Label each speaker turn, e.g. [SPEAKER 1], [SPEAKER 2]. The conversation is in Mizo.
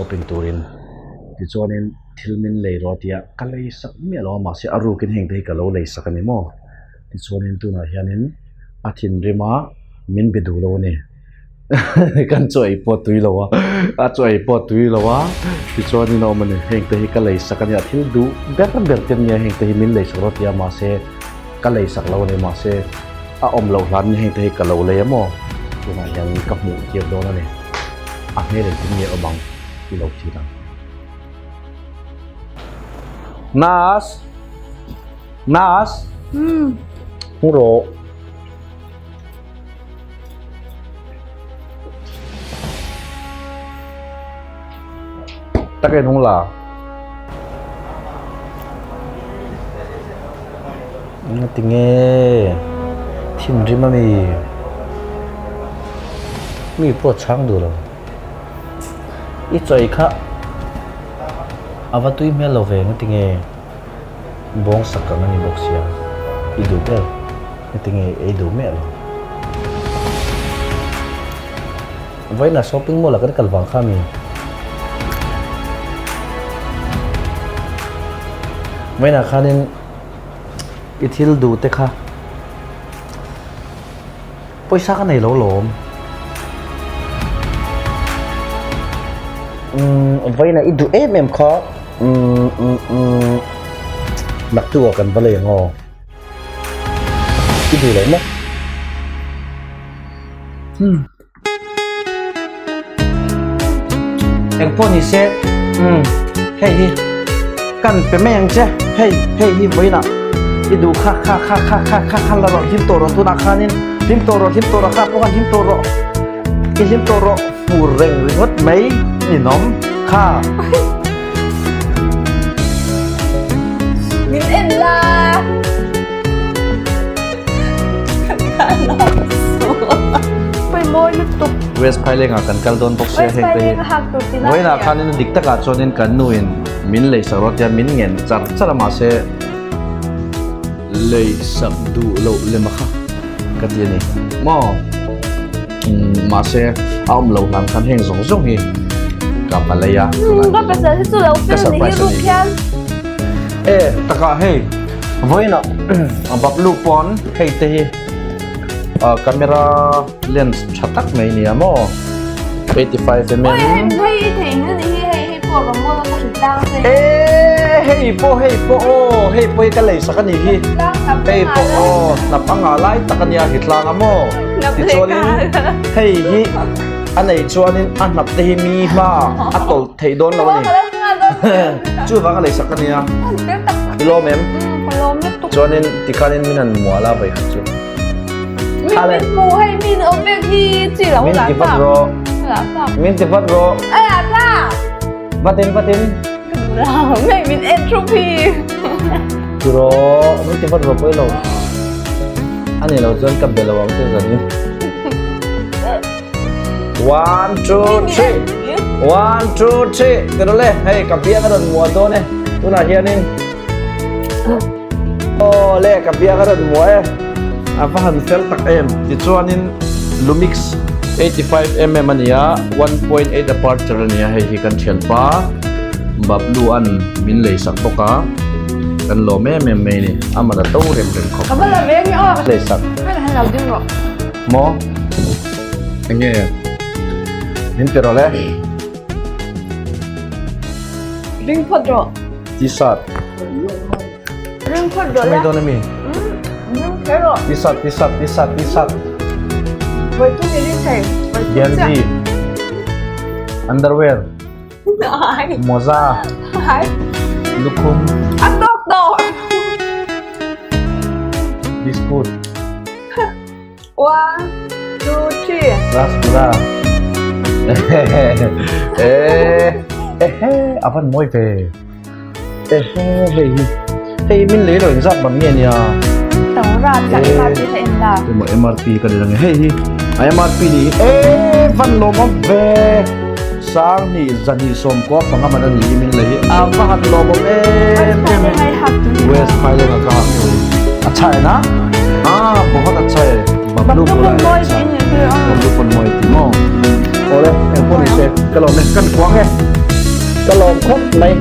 [SPEAKER 1] shopping turin tichuanin thil min lei rawh a ti a ka lei sak miah lo a mahse a rukin heng te hi ka lo lei sak a ni maw tichuanin tunah hianin a thinrim a min be duh lo a ni kan chaw ei pawh a tui lo a a chaw ei pawh a tui lo a tichuanin a awm a ni heng te hi ka lei sak a nia thil duh ber ber te ania heng te hi min lei sak rawh a ti a mahse ka lei sak lo a ni mahse a awm loh hlanin heng te hi ka lo lei a maw tunah hian ka hmuh tir dawn a ni a hmel engtin nge awm ang i lo thlir ang. Nas Nas Hmu rawh. Tak en hung la. Nga ti nge thinrim a mi mi pawh a chhang duh lo i chawi kha a va tui hmel lo ve nga ti nge bawng sak ang a ni bawk sia i duh ber nga ti nge ei duh miah lo vawiinah shopping mall ah kan kal vang kha a mi. Vawiinah khanin i thil duh te kha pawisa ka nei lo lawm. Umm vawiinah i duh em em kha umm umm umm naktuk ah kan va lei ang aw. I duh loh maw? Umm. Engpawh ni se umm hei hi kan pe mai ang che hei hei hi vawiinah i duh kha kha kha kha kha kha kha la rawh hlim tawh rawh tunah khanin hlim tawh rawh hlim tawh rawh kha pawh khan hlim tawh rawh i hlim tawh rawh fur reng ringawt mai ninawm kha.
[SPEAKER 2] Min en la.
[SPEAKER 1] West Phaileng ah kan kal dawn bawk sia heng te hi. Vawiinah khanin dik takah chuanin kan nuin min lei sak rawh tia min ngen char char a mahse lei sak duh loh lem a kha ka ti a ni maw mahse a awm loh hlan khan heng zawng zawng hi ka va lei a.
[SPEAKER 2] Ka surprise a ni.
[SPEAKER 1] E takah hei vawiinah Bablu pawn hei te hi camera lens tha tak mai nia maw 85mm e hei pawh hei pawh aw hei pawh hi ka lei sak a nih hi hei pawh aw hnap a ngah lai tak a nia hitlang a maw tichuanin hei hi a neih chuanin a hnap te hi mi hmaah a tawlh theih dawn lo a ni chuvang a lei sak a nia i lawm em chuanin tikhanin min han mual a vawikhat chu
[SPEAKER 2] min hmu hei min awm vek hi chi lo
[SPEAKER 1] min ti vat rawh min ti vat rawh vatin vatin
[SPEAKER 2] hei min en thu phi
[SPEAKER 1] ti rawh min ti vat rawh pawi lo ani lo chuan ka be lo ang che zanin One, two, three. One, two, three. Tiro le, hei ka biang a rawn muah dawn e. Tunah hianin Aw le, ka biang a rawn muah e. A va han fel tak em. Tichuanin Lumix 85mm a ni a, 1.8 aperture a ni a, hei hi kan thianpa Bablu an min lei sak bawk a. Kan lawm em em mai a ni. A man a to rem rem khawp mai.
[SPEAKER 2] Ka va la ve nge aw.
[SPEAKER 1] Lei sak.
[SPEAKER 2] Hei han lo ding rawh.
[SPEAKER 1] Maw? Enge? Min pe rawh le.
[SPEAKER 2] Ring phawt rawh.
[SPEAKER 1] T-shirt.
[SPEAKER 2] Ring phawt rawh
[SPEAKER 1] le. Mai dawn ami?
[SPEAKER 2] Ring kher rawh.
[SPEAKER 1] T-shirt, T-shirt, T-shirt, T-shirt.
[SPEAKER 2] Voi tu ni ring thei.
[SPEAKER 1] Genji. Underwear. Moza. Lukhum.
[SPEAKER 2] A tawk tawh.
[SPEAKER 1] Biscuit.
[SPEAKER 2] One, two, three.
[SPEAKER 1] Rasgulla. Eh, eh, a van mawi ve. Eh, hei hi. Hei min lei lo inzat man nge nia.
[SPEAKER 2] Tang ra chak MRP tha en la.
[SPEAKER 1] Emaw MRP ka ni lang hei hi. A MRP ni eh van lawm awm ve. Sang ni zani sawm kwa panga man ani min lei hi. A va han lawm awm em em. West Thailand a ka hak अच्छा है ना हाँ बहुत अच्छा है बबलू बोला है अच्छा Bablu pon moi ti mo ole eng pon se ka lo me kan kuang e Ka lawm khawp mai.